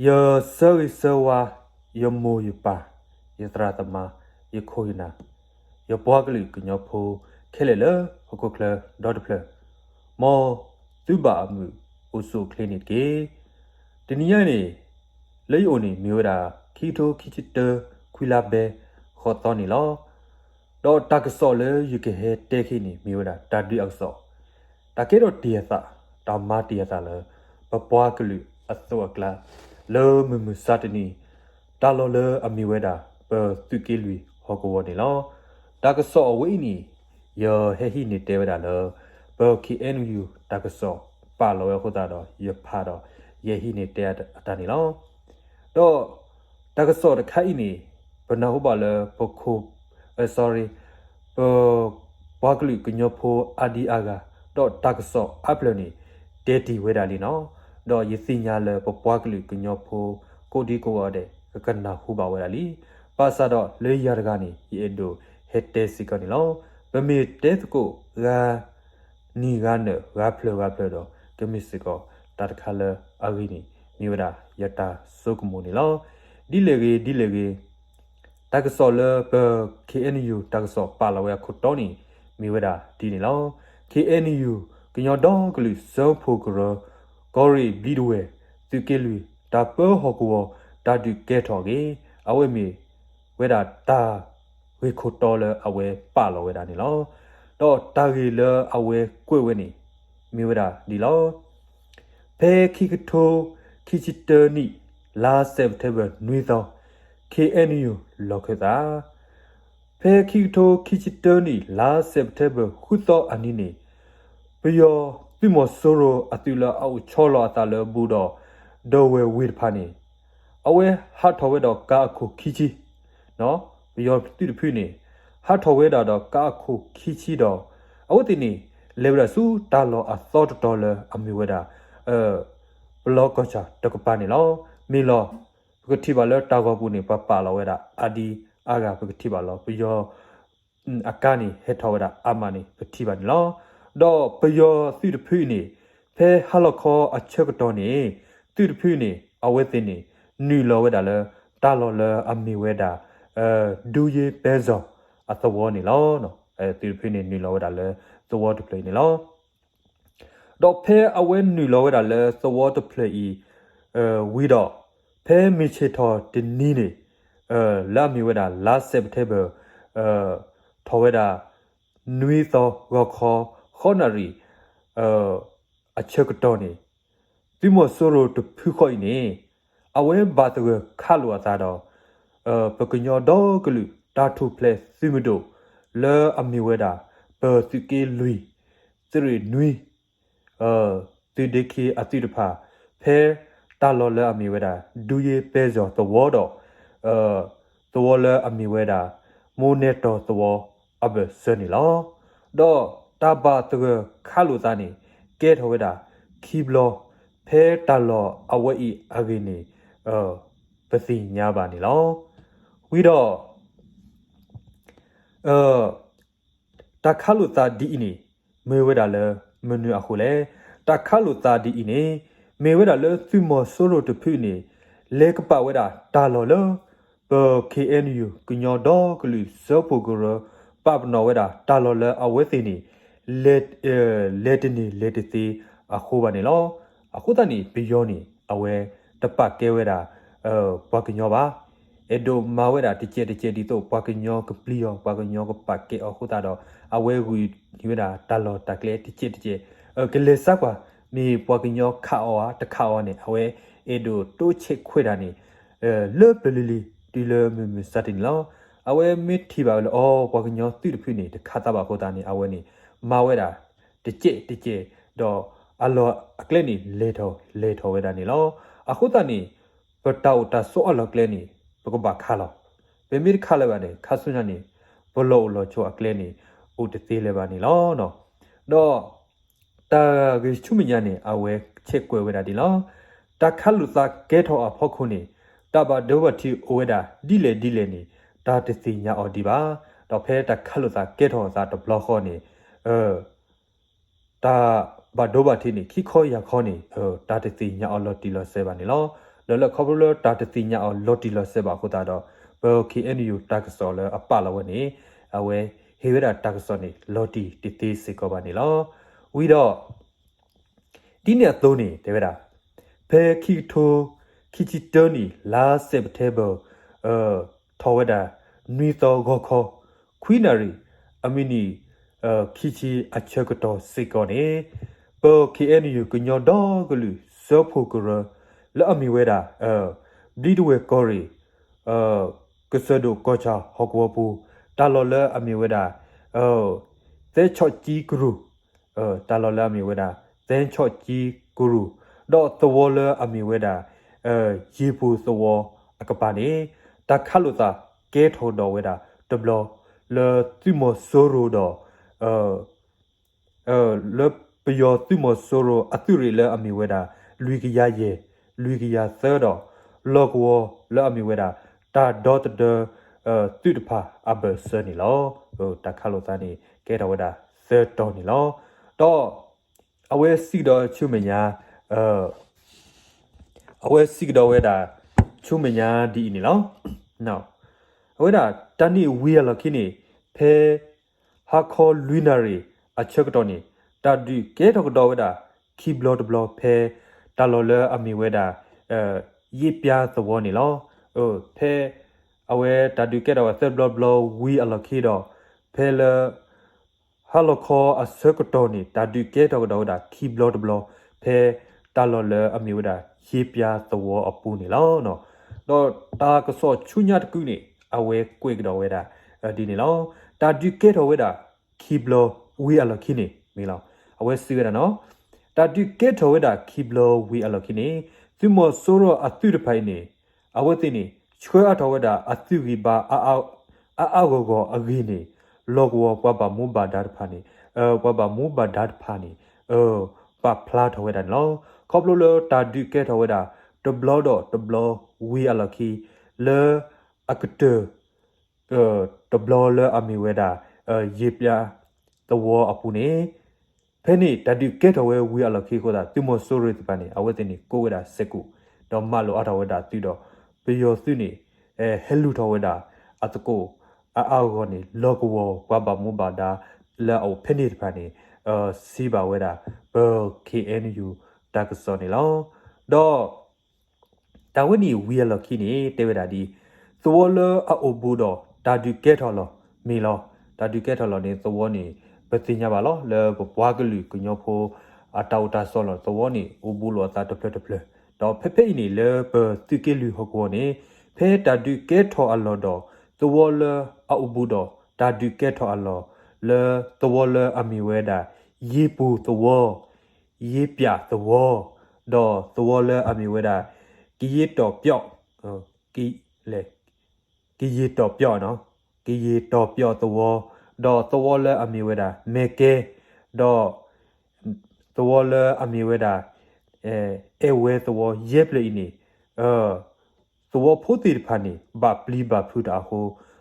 ယဆၢဂ့ၤဆၢဝါ ယမိၢ်ယပၢ် ယသရၣ်သမါ ယခိၣ်ယနၢ် ယပှၤကလုာ်ကညီဖိခဲလၢာ်လၢဟီၣ်ခိၣ်ချၢဒီတဖျၢၣ်, မ်သုဘၣ်အမုာ်အိၣ်ဆူၣ်အိၣ်ချ့န့ၣ်တက့ၢ်. တနံၤညါန့ၣ် လၢယအိၣ်န့ၣ်မ့ၢ်ဝဲဒၣ် ခံကထိခံဆံတၢ ခွံလါဘဲ ဃိးသီန့ၣ်လီၤ. ဒီးတၢ်ကစီၣ်လၢယကဟဲတဲခဲအံၤန့ၣ် မ့ၢ်ဝဲဒၣ်တၢ်ဒုးအကစီၣ်, တၢ်ကဲထီၣ်တ့ၢ်အသး, တၢ်မၤတ့ၢ်အသးလၢ ပပှၤကလုာ်အသိးအကျါ လၢမုၢ်မဆါတနံၤ တၢ်လီၢ်လၢအမ့ၢ်ဝဲဒၣ် ပသုးက့လွံၢ်ဟီၣ်ကဝီၤန့ၣ်လီၤ. တၢ်ကစီၣ်အဝဲအံၤန့ၣ် ယဟဲဟံးန့ၢ်တဲဝဲဒၣ်လၢ ပ K N U တၢ်ကစီၣ်ပာ်လီၤဝဲအဃိသတးဒီး ယဖးဒီး ယဟံးန့ၢ်တဲအတၢ်န့ၣ်လီၤ. ဒီးတၢ်ကစီၣ်တခါအံၤန့ၣ် ပနၢ်ဟူဘၣ်လၢပခိၣ်, အ sorry, ပပှၤကလုာ်ကညီဖိအါဒံအါဂၤ, ဒီးတၢ်ကစီၣ်အါဖျၢၣ်န့ၣ် တဲတ့ၢ်ဝဲဒၣ်လံနီၤ. ဒီးယသ့ၣ်ညါလၢပပှၤကလုာ်ကညီဖိ ကိးဒံကိးဂၤဒဲး ကကနၢ်ဟူဘၣ်ဝဲဒၣ်လံ. ဘၣ်ဆၣ်ဒီးလၢယၤတဂၤန့ၣ် ယအဲၣ်ဒိးဟဲတဲစ့ၢ်ကီးန့ၣ်လီၤ. ပမ့ၢ်တဲသကိးဂၤ နံၤဂၤနၢၤ ဂၤဖျၢၣ်ဂၤဖျၢၣ်ဒီး ကမ့ၢ်စ့ၢ်ကီးတၢ်တခါလၢအဂ့ၤန့ၣ် မ့ၢ်ဝဲဒၣ်ယတၢ်ဆိကမိၣ်န့ၣ်လီၤ. ဒ်လဲၣ်ဂ့ၤ ဒ်လဲၣ်ဂ့ၤ, တၢ်ကစီၣ်လၢပ K N U တၢ်ကစီၣ်ပာ်လီၤဝဲအခိၣ်တီန့ၣ် မ့ၢ်ဝဲဒၣ်ဒ်န့ၣ်လီၤ. K N U ကညီဒီကလုာ်စၢဖှိၣ်ကရၢ ကီၢ်ရ့ၣ်ဘျံးဒဝဲၢ် သုးက့လွံၢ် တၢ်ပၢဟီၣ်ကဝီၤ တၢ်ဒုးကဲထီၣ်အဂ့ၢ် အဝဲမ့ၢ်ဝဲဒၣ်တၢ်ဂ့ၢ်ခိၣ်တီလၢအဝဲပာ်လီၤဝဲဒၣ်န့ၣ်လီၤ. ဒီးတၢ်ဂ့ၢ်လၢအဝဲကွဲးဝဲန့ၣ် မ့ၢ်ဝဲဒၣ်ဒ်လီၤ. ဖဲခံကထိခံဆံတၢနံၣ် လါစဲးပထ့ဘၢၣ်နွံသီ K N U လီၢ်ခၢၣ်သး ဖဲခံကထိခံဆံတၢနံၣ် လါစဲးပထ့ဘၢၣ်ဃုသီအနံၤန့ၣ် ပယီၤသုးမီၤစိရိၤအသုးလၢအအိၣ်ဆီလီၤအသးလၢဘူးဒီး ဒီဝဲၢ်ဝ့ၢ်တဖၣ်န့ၣ် အဝဲဟးထီၣ်ဝဲဒီးကါအခိၣ်ခံဆံ, ပယီၤသုးတဖုန့ၣ် ဟးထီၣ်ဝဲဒၣ်ဒီးကါအခိၣ်ခံဆံဒီး အဝဲသ့ၣ်န့ၣ် လဲၤဝဲဒၣ်ဆူတၢ်လီၢ်အသီတတီၤလၢအမ့ၢ်ဝဲဒၣ် ပလီကီၢ်ဆၣ်တကပၤန့ၣ်လီၤ. မ့ၢ်လီၤ ပကထံၣ်ဘၣ်လၢတၢ်ဂီၤပူၤန့ၣ် ပှၤပာ်လီၤဝဲဒၣ်အါဒံအါဂၤ ပကထံၣ်ဘၣ်လီၤ. ပယီၤအကါန့ၣ် ဟဲထီၣ်ဝဲဒၣ်အါမးန့ၣ် ပထံၣ်ဘၣ်န့ၣ်လီၤ. ဒီးပယီၤသုးတဖုအံၤန့ၣ် ဖဲဟါလီၤခီအဆၢကတီၢ်န့ၣ် သုးတဖုန့ၣ် အဝဲသ့ၣ်န့ၣ် နုာ်လီၤဝဲဒၣ်လၢ တၢ်လီၢ်လၢအမ့ၢ်ဝဲဒၣ် ဒူယ့ပဲစီၤအသဝီန့ၣ်လီၤ. သုးတဖုန့ၣ် နုာ်လီၤဝဲဒၣ်လၢသဝီတဖျၢၣ်အံၤန့ၣ်လီၤ. ဒီးဖဲအဝဲနုာ်လီၤဝဲဒၣ်လၢသဝီတဖျၢၣ်အံၤ ဝံၤဒီး ဖဲမုၢ်ဆ့ၣ်ထီၣ်တနံၤန့ၣ် လၢအမ့ၢ်ဝဲဒၣ်လါစဲးပထ့ဘၢၣ် ထီၣ်ဝဲဒၣ် နွံသီဂီၤခီ ဃိးနၣ်ရံၣ် အဆၢကတီၢ်န့ၣ် သုးမီၤစိရိၤတဖုဃီအံၤန့ၣ် အဝဲဘၣ်သဂၢၢ်ခးလိာ်အသးဒီး ပကညီဒီကလုာ်တၢ်ထူၣ်ဖျဲးသုးမုၢ်ဒိၣ် လၢအမ့ၢ်ဝဲဒၣ် ပသုးက့လွံၢ် သုးရ့ၣ်နွံ သုးဒ့ခံအသုးတဖၣ် ဖဲတၢ်လီၢ်လၢအမ့ၢ်ဝဲဒၣ် ဒူယ့ပဲစီၤသဝီဒီး သဝီလၢအမ့ၢ်ဝဲဒၣ် မိၢ်နဲၣ်တီၢ်သဝီအဘၢၣ်စၢၤန့ၣ်လီၤ. ဒီးတၢ်ဘၣ်သဂၢၢ်ခးလိာ်သးန့ၣ် ကဲထီၣ်ဝဲဒၣ်ခံဘျီ ဖဲတၢ်လီၢ်အဝဲအံၤအဂ့ၢ်န့ၣ် ပသ့ၣ်ညါဘၣ်န့ၣ်လီၤ. ဝံၤဒီး တၢ်ခးလိာ်သးဒ်အံၤန့ၣ် မ့ၢ်ဝဲဒၣ်လၢမနုၤအဃိလဲၣ်. တၢ်ခးလိာ်သးဒ်အံၤန့ၣ် မ့ၢ်ဝဲဒၣ်လၢသုးမီၤစိရိၤတဖုန့ၣ် လဲၤကပာ်ဝဲဒၣ်တၢ်လီၢ်လၢ ပ K N U ကညီဒီကလုာ်စၢဖှိၣ်ကရၢ ပာ်ပနီၣ်ဝဲဒၣ်တၢ်လီၢ်လၢအဝဲသ့ၣ်န့ၣ် လဲၤတန့ၢ်လဲၤတသ့အဃိဘၣ်န့ၣ်လီၤ. အဃိသတးန့ၣ် ပယီၤန့ၣ် အဝဲတပာ်ကဲဝဲဒၣ် ပှၤကညီဘၣ်. အဲၣ်ဒိးမၤဝဲဒၣ်တကဲးတကဲးဒ်သိး ပှၤကညီကပျံၤအီၤ ပှၤကညီကပာ်ကဲအီၤအဃိသတးဒီး အဝဲဂုာ်န့ၢ်ဝဲဒၣ်တၢ်လီၢ်တၢ်ကျဲတကဲးတကဲး ကလဲၤစါကွၢ် မ့ၢ်ပှၤကညီခးအီၤဧါ တခးအီၤန့ၣ် အဝဲအဲၣ်ဒိးတိစဲးခွဲးတၢ်န့ၣ် လၢပျၢၤလံၤလံၤ တုၤလၢမုၢ်မဆါတနံၤလီၤ. အဝဲမ့ၢ်ထံၣ်ဘၣ်ဝဲလၢ အိ ပှၤကညီသုးတဖုန့ၣ် တခးသးဘၣ်အဃိသတးန့ၣ် အဝဲန့ၣ် မၤဝဲဒၣ် တကဲးတကဲး ဒီးအလီၢ်အကျဲန့ၣ် လဲၤထီၣ်လဲၤထီၣ်ဝဲဒၣ်န့ၣ်လီၤ. အဃိသတးန့ၣ် ပတၢ်အိၣ်တၢ်ဆိးအလီၢ်ကျဲန့ၣ် ပကဘၣ်ခးလီၤ. ပမ့ၢ်တခးလၢၤဘၣ်န့ၣ် ခါဆူညါန့ၣ် ပလီၢ်အိၣ်လီၢ်ဆိးအကျဲန့ၣ် အိၣ်တသ့လၢၤဘၣ်န့ၣ်လီၤ. ဒီး တၢ်ဂ့ၢ်ဆူမဲာ်ညါန့ၣ် အဝဲဆဲးကွဲးဝဲဒၣ်ဒ်လီၤ. တၢ်ခးလိာ်သးကဲထီၣ်အဖီခိၣ်န့ၣ် တၢ်ဘၣ်ဒိဘၣ်ထံးအိၣ်ဝဲဒၣ်ဒ်လဲၣ်ဒ်လဲၣ်န့ၣ် တၢ်တသ့ၣ်ညါအီၤဒံးဘၣ်. ဒီးဖဲတၢ်ခးလိာ်သးကဲထီၣ်အသးတဘျီဃီန့ၣ် တၢ်ဘၣ်ဒိဘၣ်ထံးန့ၣ် ခံခီယၢ်ခီန့ၣ် တၢ်တသ့ၣ်ညါအီၤလီၤတံၢ်လီၤဆဲးဘၣ်န့ၣ်လီၤ. ဒီးလၢခီဖျိလၢတၢ်တသ့ၣ်ညါအီၤလီၤတံၢ်လီၤဆဲးဘၣ်အဃိသတးဒီး ပ K N U တၢ်ကစီၣ်လၢအပာ်လီၤဝဲန့ၣ် အဝဲဟ့ၣ်ဝဲဒၣ်တၢ်ကစီၣ်န့ၣ် လီၤတံၢ်တသ့စ့ၢ်ကီးဘၣ်န့ၣ်လီၤ. ဝံၤဒီး ဒ်န့ၣ်အသိးန့ၣ် တဲဝဲဒၣ် ဖဲခံကထိခံဆံတၢနံၣ် လါစဲးပထ့ဘၢၣ် ထီၣ်ဝဲဒၣ် နွံသီဂီၤခီ ခွံနၣ်ရံၣ် အမုၢ်နံၤ ခံဆံအဆၢကတီၢ်စ့ၢ်ကီးန့ၣ် ပ K N U ကညီဒီကလုာ်စၢဖှိၣ်ကရၢ လၢအမ့ၢ်ဝဲဒၣ် ဘျံးတဝဲၢ်ကီၢ်ရ့ၣ် ကစၢၢ်ဒိၣ်ကီၢ်ဆၣ်ဟီၣ်ကဝီၤပူၤ တၢ်လီၢ်လၢအမ့ၢ်ဝဲဒၣ် သဲဆီၣ်ကၠံကရူၢ် တၢ်လီၢ်လၢအမ့ၢ်ဝဲဒၣ် သဲဆီၣ်ကၠံကရူၢ် ဒီးသဝီလၢအမ့ၢ်ဝဲဒၣ် ယ့ၢ်ပူၤသဝီအကပၤန့ၣ် တၢ်ခးလိာ်သးကဲထီၣ်ဒီးဝဲဒၣ်တဘျီ လၢသုးမီၤစိရိၤဒီး လၢပယီၤသုးမီၤစိရိၤအသုးရ့ၣ်လၢအမ့ၢ်ဝဲဒၣ် လွံၢ်ကယၤယဲၢ် လွံၢ်ကယၤသၢဒီး လီၢ်ကဝီၤလၢအမ့ၢ်ဝဲဒၣ် တၢ်ဒီသဒၢ သုးတဖၣ်အဘၢၣ်စၢၤန့ၣ်လီၤ. တၢ်ခးလိာ်သးန့ၣ် ကဲထီၣ်ဝဲဒၣ်သၢတီၤန့ၣ်လီၤ. ဒီး အဝဲစံးကဒီးဆူမဲာ်ညါ အဝဲစံးကဒီးဝဲဒၣ် ဆူမဲာ်ညါဒ်အံၤန့ၣ်လီၤ. အဝဲဒၣ် တၢ်န့ၣ်ဝံၤအလီၢ်ခံန့ၣ် ဖဲ ဟါခီလွံၢ်နၣ်ရံၣ်အဆၢကတီၢ်န့ၣ် တၢ်ဒုးကဲထီၣ်ကဒီးဝဲဒၣ် ခံဘျီတဘျီဖဲ တၢ်လီၢ်လၢအမ့ၢ်ဝဲဒၣ် ယ့ၣ်ပျါသဝီန့ၣ်လီၤ. ဖဲ အဝဲတၢ်ဒုးကဲထီၣ်ဝဲသၢဘျီတဘျီဝံၤအလီၢ်ခံဒီး ဖဲလၢ ဟါလီၤခီအဆၢကတီၢ်န့ၣ် တၢ်ဒုးကဲထီၣ်ကဒီးဝဲဒၣ်ခံဘျီတဘျီ ဖဲတၢ်လီၢ်လၢအမ့ၢ်ဝဲဒၣ် ယ့ၣ်ပျါသဝီအပူၤန့ၣ်လီၤ. ဒီးတၢ်ကစီၣ်ဆူညါတကုာ်န့ၣ် အဝဲကွဲးကဒီးဝဲဒၣ် ဒ်န့ၣ်လီၤ. တၢ်ဒုးကဲထီၣ်ဝဲဒၣ်ခံဘျီဝံၤအလီၢ်ခံန့ၣ် မ့ၢ်လီၤ. အဝဲစံးဝဲဒၣ်နီၤ တၢ်ဒုးကဲထီၣ်ဝဲဒၣ်ခံဘျီဝံၤအလီၢ်ခံန့ၣ် သုးမီၤစိရိၤအသုးတဖၣ်အံၤန့ၣ် အဝဲသ့ၣ်န့ၣ် ဆှၢအါထီၣ်ဝဲဒၣ်အသုးဂံၢ်ဘါ အါအါဂီၢ်ဂီၢ်အဂ့ၢ်န့ၣ် လီၢ်ကဝီၤပှၤဘၣ်မူဘၣ်ဒါတဖၣ်န့ၣ် ပှၤဘၣ်မူဘၣ်ဒါတဖၣ်န့ၣ် ပာ်ဖျါထီၣ်ဝဲဒၣ်န့ၣ်လီၤ. ခီဖျိလၢတၢ်ဒုးကဲထီၣ်ဝဲဒၣ် တဘျီဒီးတဘျီဝံၤအလီၢ်ခံ လၢအကတၢၢ် တဘျီလၢအမ့ၢ်ဝဲဒၣ် ယ့ၣ်ပျါသဝီအပူၤန့ၣ် ဖဲန့ၣ်တၢ်ဒုးကဲထီၣ်ဝဲဝံၤအလီၢ်ခံအဃိသတး သုးမီၤစိရိၤသ့ၣ်တဖၣ်န့ၣ် အဝဲသ့ၣ်န့ၣ်ကိးဝဲဒၣ်စဲးကိး ဒီးမၤလိာ်အါထီၣ်ဝဲဒၣ်သုးဒီး ပယီၤသုးန့ၣ် ဟဲလူၤထီၣ်ဝဲဒၣ်အသကိး အါအါဂီၢ်ဂီၢ်န့ၣ် လီၢ်ကဝီၤပှၤဘၣ်မူဘၣ်ဒါလၢအအိၣ်ဖဲန့ၣ်တဖၣ်န့ၣ် စံးဘၣ်ဝဲဒၣ် ပ K N U တၢ်ကစီၣ်န့ၣ်လီၤ. ဒီး တၢ်ဝဲန့ၣ်ဝံၤအလီၢ်ခံန့ၣ် တဲဝဲဒၣ်ဒ် သဝီလၢအအိၣ်ဘူးဒီးတၢ်ဒုးကဲထီၣ်လီၤမ့ၢ်လီၤ. တၢ်ဒုးကဲထီၣ်လီၤန့ၣ် သဝီန့ၣ် ပသ့ၣ်ညါဘၣ်လီၤ လၢပပှၤကလုာ်ကညီဖိ အတၢ်အိၣ်တၢ်ဆိးလီၤ သဝီန့ၣ် အိၣ်ဘူးလိာ်အသးတဖျၢၣ်တဖျၢၣ် ဒီးဖဲဖဲအံၤန့ၣ် လၢပသုးက့လွံၢ်ဟီၣ်ကဝီၤန့ၣ် ဖဲတၢ်ဒုးကဲထီၣ်အလီၢ်ဒီး သဝီလၢအအိၣ်ဘူးဒီးတၢ်ဒုးကဲထီၣ်အလီၢ် လၢသဝီလၢအမ့ၢ်ဝဲဒၣ် ယ့ၣ်ပူၤသဝီ ယ့ၣ်ပျးသဝီ ဒီးသဝီလၢအမ့ၢ်ဝဲဒၣ် ကယ့ၤတီၤပျီၣ် လဲၣ် ကယ့ၤတီၤပျီၣ်နီၤ ကယ့ၤတီၤပျီၣ်သဝီ ဒီးသဝီလၢအမ့ၢ်ဝဲဒၣ် မဲၢ်ကဲ ဒီး သဝီလၢအမ့ၢ်ဝဲဒၣ် အဲၣ်ဝဲသဝီ ယဲၢ်ဖျၢၣ်အံၤန့ၣ် သဝီဖိသ့ၣ်တဖၣ်န့ၣ် ဘၣ်ပျံၤဘၣ်ဖုးတၢ်အဃိ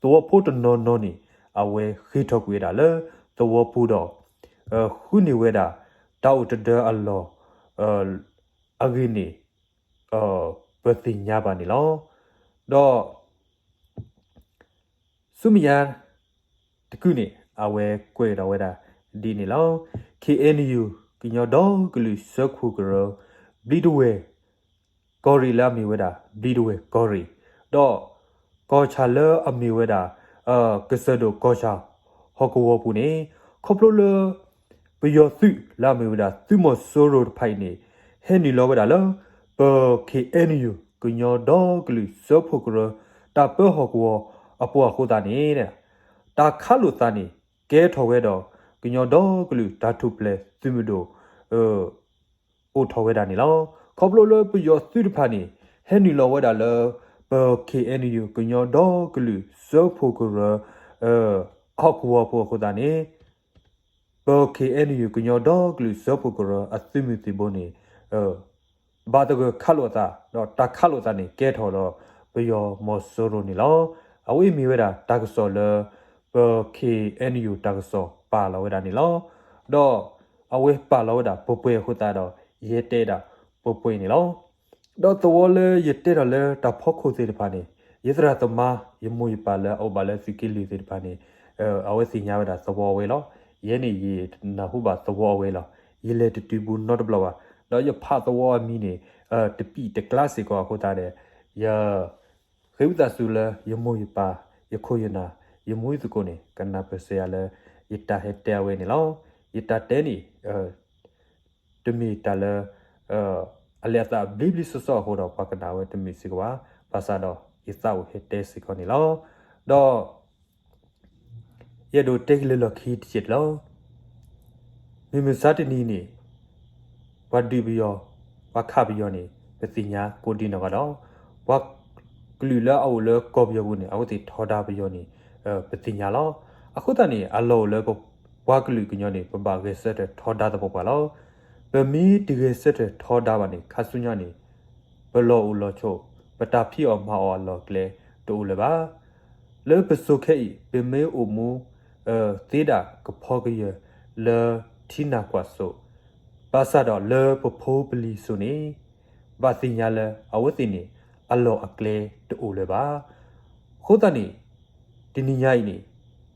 သဝီဖိတနီၤနီၤန့ၣ် အဝဲဃ့ၢ်ထီၣ်ကွံာ်ဝဲဒၣ်လၢသဝီပူၤဒီး ဃုန့ၢ်ဝဲဒၣ် တၢ်အိၣ်တဒၢအလီၢ် အဂ့ၢ်န့ၣ် ပသ့ၣ်ညါဘၣ်န့ၣ်လီၤ. ဒီး ဆူမဲာ်ညါတကုာ်န့ၣ် အဝဲကွဲးဒီးဝဲဒၣ်ဒ်န့ၣ်လီၤ. K N U ကညီဒီကလုာ်စၢဖှိၣ်ကရၢ ဘျံးတဝဲၢ် ကီၢ်ရ့ၣ်လၢအမ့ၢ်ဝဲဒၣ် ဘျံးတဝဲၢ်ကီၢ်ရ့ၣ် ဒီး ကီၢ်ဆၣ်လၢအမ့ၢ်ဝဲဒၣ် ကစၢၢ်ဒိၣ်ကီၢ်ဆၣ် ဟီၣ်ကဝီၤပူၤန့ၣ် ခီဖျိလၢ ပယီၤသုးလၢအမ့ၢ်ဝဲဒၣ် သုးမီၤစိရိၤတဖၣ်အံၤန့ၣ် ဟဲနုာ်လီၤဝဲဒၣ်လၢ ပ K N U ကညီဒီကလုာ်စၢဖှိၣ်ကရၢ တၢ်ပၢဟီၣ်ကဝီၤအပူၤအဃိသတးန့ၣ် တၢ်ခးလိာ်သးန့ၣ် ကဲထီၣ်ဝဲဒီး ကညီဒီကလုာ်တၢ်ထူၣ်ဖျဲးသုးမုၢ်ဒိၣ် အိၣ်ထီၣ်ဝဲဒၣ်န့ၣ်လီၤ. ခီဖျိလၢပယီၤသုးတဖၣ်န့ၣ် ဟဲနုာ်လီၤဝဲဒၣ်လၢ ပ K N U ကညီဒီကလုာ်စၢဖှိၣ်ကရၢ ဟီၣ်ကဝီၤဖိအဃိသတးန့ၣ် ပ K N U ကညီဒီကလုာ်စၢဖှိၣ်ကရၢအသုးမုၢ်သံၣ်ဘိန့ၣ် ဘၣ်သဂၢၢ်ခးလိာ်အသး ဒီးတၢ်ခးလိာ်သးန့ၣ် ကဲထီၣ်ဒီးပယီၤမီၤစိရိၤန့ၣ်လီၤ. အဝဲအံၤမ့ၢ်ဝဲဒၣ်တၢ်ကစီၣ်လၢ ပ K N U တၢ်ကစီၣ်ပာ်လီၤဝဲဒၣ်န့ၣ်လီၤ. ဒီးအဝဲပာ်လီၤဝဲဒၣ်ပှဲၤပှဲၤအဃိသတးဒီး ယဟဲတဲဒၣ်ပှဲၤပှဲၤန့ၣ်လီၤ. ဒီးသဝီလၢယတဲထီၣ်လၢတၢ်ဖီခိၣ်သ့ၣ်တဖၣ်န့ၣ် ယသရၣ်သမါ ယမိၢ်ယပၢ်လၢအအိၣ်ဘၣ်လၢသုးက့လွံၢ်သ့ၣ်တဖၣ်န့ၣ် အဝဲသ့ၣ်ညါဝဲဒၣ်သဝီအဝဲလီၤ. ယဲန့ၣ် ယနၢ်ဟူဘၣ်သဝီအဝဲလီၤ. ယလဲၤတတုၤဘူးနီတဘျီဘၣ်. ဒီးယဖးသဝီအမံၤန့ၣ် တပံၢ်တကျါစ့ၢ်ကီးအဃိသတးဒီး ယ ဃ့ဝံသးစူၤလၢယမိၢ်ယပၢ် ယခိၣ်ယနၢ် ယမူယသကိးန့ၣ် ကနၢ်ပၢၢ်စၢၤယၤလၢ ယတၢ်ဟဲတဲအဝဲန့ၣ်လီၤ. ယတၢ်တဲန့ၣ် တမ့ၢ်တၢ်လၢ အလဲၤအသးဘျ့ဘျ့ဆှီဆှီအဃိဒီး ပှၤကနၣ်ဝဲတမုာ်စ့ၢ်ကီးဘၣ်. ဘၣ်ဆၣ်ဒီး ယသးအိၣ်ဟဲတဲစ့ၢ်ကီးန့ၣ်လီၤ. ဒီး ယအဲၣ်ဒိးတဲက့ၤလၢလီၢ်ခံတစဲးလီၤ. မုၢ်မဆါတနံၤန့ၣ် ပှၤဒုးပယီၤ ပှၤခးပယီၤန့ၣ် ပသ့ၣ်ညါကိးဒံနီၢ်ဂၤဒီး ပှၤကလုာ်လၢအအိၣ်လၢကီၢ်ပယီၤပူၤန့ၣ် အဝဲသ့ၣ်ထီဒါပယီၤန့ၣ် ပသ့ၣ်ညါလီၤ. အဃိသတးန့ၣ် အလီၢ်အိၣ်လၢပှၤကလုာ်ကညီန့ၣ် ပဘၣ်ဂဲၤဆၢထၢၣ်ထီဒါသပှၢ်ပှၢ်လီၤ. ပမ့ၢ်တဂဲၤဆၢထၢၣ်ထီဒါဘၣ်န့ၣ် ခါဆူညါန့ၣ် ပလီၢ်အိၣ်လီၢ်ဆိး ပတၢ်ဖံးအီၣ်မၤအီၣ်အလီၢ်အကျဲတအိၣ်လၢၤဘၣ်. လၢပစိၤခဲအံၤ ပမ့ၢ်အိၣ်မူ သ့ဒၣ်ကဖီကယၢၤလၢထံနၢ်ကွၢ်စိ ဘၣ်ဆၣ်ဒီးလၢပဖိပလံၤစိၤန့ၣ် ဘၣ်သ့ၣ်ညါလၢအဝဲသ့ၣ်န့ၣ် အလီၢ်အကျဲတအိၣ်လၢၤဘၣ်. အဃိသတးန့ၣ် တနံၤညါအံၤန့ၣ်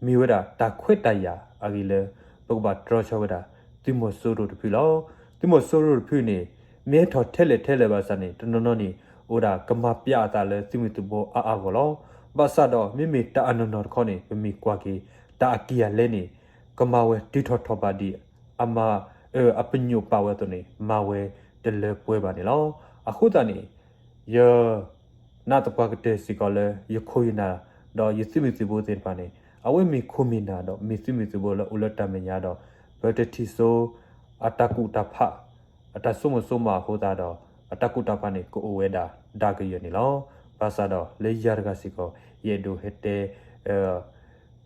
မ့ၢ်ဝဲဒၣ်တၢ်ခွဲးတၢ်ယာ်အဂ့ၢ်လၢ ပကဘၣ်တြီဆၢဝဲဒၣ် သုးမီၤစိရိၤတဖုလီၤ. သုးမီၤစိရိၤတဖုန့ၣ် မ့ၢ်ဟဲထီၣ်ထဲလဲၣ်ထဲလဲၣ်ဘၣ်ဆၣ်န့ၣ် တနီၤနီၤန့ၣ် အိၣ်ဒၣ်ကမၤပျးအသးလၢသုးမုၢ်သုးဘိအါအါဂီၢ်လီၤ. ဘၣ်ဆၣ်ဒီး မ့မ့ၢ်တၢ်အနီၢ်နီၢ်တခီန့ၣ် ပမ့ၢ်ကွၢ်က့ၤ တၢ်အကံၢ်အလဲန့ၣ် ကမၤဝဲတုၤထီၣ်ထီၣ်ဘးဒံး အမၤ အပညိၣ်ပာ်ဝဲအသိးန့ၣ် မၤဝဲတလၢပှဲၤဘၣ်န့ၣ်လီၤ. အဃိသတးန့ၣ် ယ နာ်သပှၢ်ကတၢၢ်စ့ၢ်ကီးလၢ ယခိၣ်ယနၢ် ဒီးယသုးမုၢ်သုးဘိသ့ၣ်တဖၣ်န့ၣ် အဝဲမ့ၢ်ခိၣ်မ့ၢ်နၢ်ဒီး မ့ၢ်သုးမုၢ်သုးဘိလၢအိၣ်လၢတၢ်မဲာ်ညါဒီး ပတထံၣ်စိ အတၢ်ကူၣ်တၢ်ဖး အတၢ်ဆိကမိၣ်ဆိကမးအဃိသတးဒီး အတၢ်ကူၣ်တၢ်ဖးန့ၣ် ကအိၣ်ဝဲဒၣ်ဒါကယၢၤန့ၣ်လီၤ. ဘၣ်ဆၣ်ဒီးလၢယၤတဂၤစ့ၢ်ကီး ယအဲၣ်ဒိးဟဲတဲ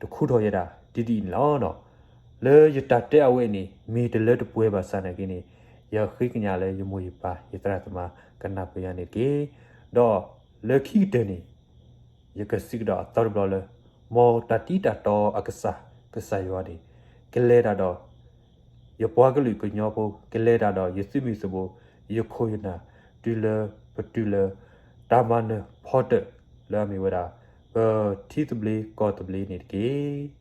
တခူထီၣ်ယဲဒၣ်ဒ်ဒ်အံၤန့ၣ်လီၤ. လၢယတၢ်တဲအဝဲအံၤန့ၣ် မ့ၢ်တလၢတပှဲၤဘၣ်ဆၣ်နာ်က့န့ၣ် ယဃ့ကညးလၢယမိၢ်ယပၢ် ယသရၣ်သမါ ကနၢ်ပၢၢ်ယၤန့ၣ်တက့ၢ်. ဒီးလၢခံကတၢၢ်န့ၣ် ယကစံးကဒီးအသီတဘျီလၢ မ်တၢ်တံၢ်တၢ်တီအကစၢ် ကစၢ်ယွၤန့ၣ် ကလဲၤတၢ်ဒီး ယပှၤကလုာ်ကညီဖိ ကလဲၤတၢ်ဒီးယသုးမုၢ်သဘိ ယခိၣ်ယနၢ် တုၤလၢပတုၤလၢ တၢ်မၤနၢၤဖီတၢၣ်လၢအမ့ၢ်ဝဲဒၣ် ပထံသဘျ့ကီၢ်သဘျ့န့ၣ်တက့ၢ်.